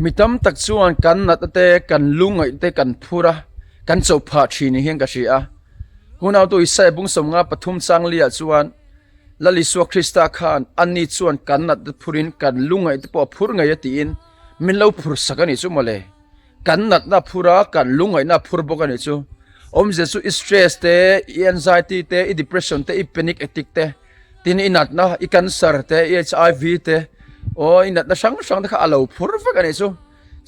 Mi tam tak chuan kan natna te, kan lungngaih te kan phur a, kan cho phah thin ni hian ka hria a. Hunautu Isaiah bung 53 chang liah chuan Lal Isua Krista khan ani chuan kan natna phurin kan lungngaih te pawh a phur ngei a tiin min lo phur sak a nih chu mawle. Kan natna a phur a, kan lungngaihna a phur bawk a nih chu. Awmzia chu i stress te, i anxiety te, i depression te, i panic attack te, tin i natna, i cancer te, i HIV te, aw i natna hrang hrang te kha a lo phur vek a nih chu.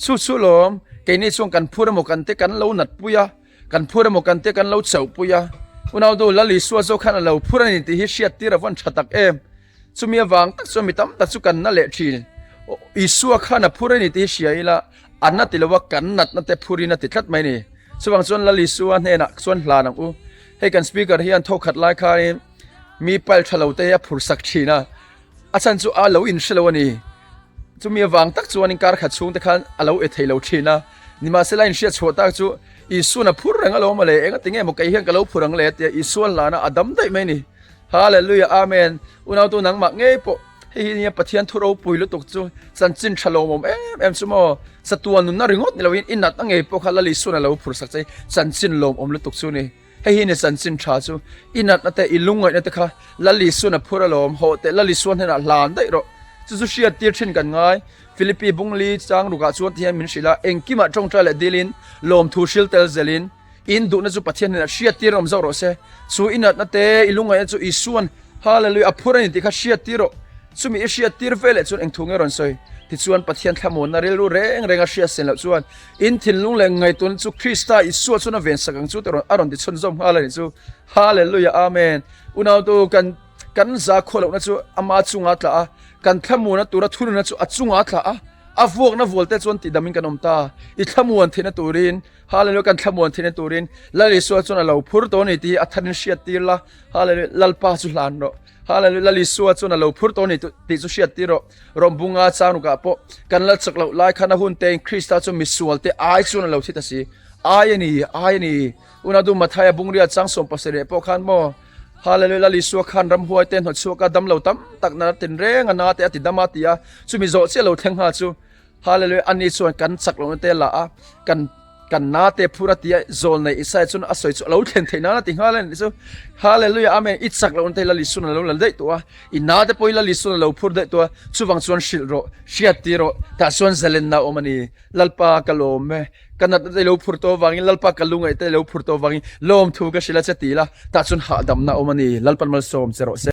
Chu chu lawm, keini chuan kan phur emaw kan te kan lo natpui a. Kan phur emaw kan te kan lo chauh pui a, Unaudu Lal Isua zawk khan a lo phur a ni tih hi hriat tir a vawn tha tak em. Chumi avang tak chuan mi tam tak chu kan na leh thin. Isua khan a phur a ni tih hi hria ila, a na ti lo a, kan natna te phurin a ti tlat mai a ni. Chuvang chuan Lal Isua hnenah chuan hlan ang u. Hei kan speaker hian thawkhat lai khanin mi pile tha lo te hi a phur sak thin a, a chhan chu a lo inhre lo a ni. Chumi avang tak chuanin kar khat chhung te khan a lo e thei lo thin a. Nimahsela inhriat chhuah tak chu Isuan a phur reng alawm a le, engati nge maw kei hian ka lo phur ang le tia Isuan hlana a dam daih mai a ni. Hallelujah Amen. Unautu nangmah ngei pawh hei hi nia Pathian thu ropui lutuk chu chanchin tha lawmawm em em chu maw chatuan nunna ringawt ni loin i natna ngei pawh kha Lal Isuan a lo phur sak che i chanchin lawmawm lutuk chu ni. Hei hi ni chanchin tha chu i natna te i lungngaihna te kha Lal Isuan a phur alawm hawh teh Lal Isuan hnenah hlan daih rawh. Chu chu hriat tir thin kan ngai. Philippi bungli chang rukah chuan ti hian min hrilh a, engkimah tawngtai leh dilin lawmthu hril tel zelin in duhna chu Pathian hnenah hriat tir awm zawk rawh se. Chu i natna te i lungngaihna chu Isuan Hallelujah a phur a ni tih kha hriat tir rawh. Chumi i hriat tir ve leh chuan engthu nge rawn sawi? Tichuan Pathian thlamuanna rilru reng reng a hriat sen loh chuan in thinlung leh ngaihtuahna chu Krista Isua chuan a vensak ang chu tih a rawn ti chhunzawm nghal a ni chu. Hallelujah Amen. Unautu kan kan zakhua lohna chu ama chunga tla a, kan thlamuanna tura thununa chu a chunga tla a, a vuakna vual te chuan tidamin kan awm ta. I thlamuan theihna turin Hallelujah kan thlamuan theihna turin Lal Isua chuan a lo phur tawh a ni tih hi a tharin hriat tir la. Hallelujah Lalpa chu hlan rawh. Hallelujah Lal Isua chuan a lo phur tawh a ni tih chu hriat tir rawh. Rawmbunga changrukah pawh kan la chak loh lai khan a hun tein Krista chu misual te ai chuan a lo thi ta si. Ai a ni, ai a ni. Unadu Mathaia bungria chang 17 pawh khan maw Hallelujah Lal Isua khan ramhuai te hnawtchhuak a damlo tam tak nana tinreng a na te a ti dam a ti a, chumi zawh chiah lo thleng nghal chu Hallelujah ani chuan kan chak lohna te la a, kan kan na te phur a ti a, zawl nei Isaiah chuan a sawi chu a lo thlen theih nan a ti nghal a ni chu. Hallelujah Amen i chak lohna te Lal Isuan a lo la daih tawh a, i na te pawh hi Lal Isuan a lo phur daih tawh a, chuvang chuan hrilh rawh, hriat tir rawh, tah chuan zalenna a awm a ni. Lalpa ka lawm e, ka natna te i lo phur tawh avangin Lalpa ka lungaih te i lo phur tawh avangin lawmthu ka hrilh a che ti la, tah chuan hahdamna a awm a ni. Lalpan malsawm che rawh se.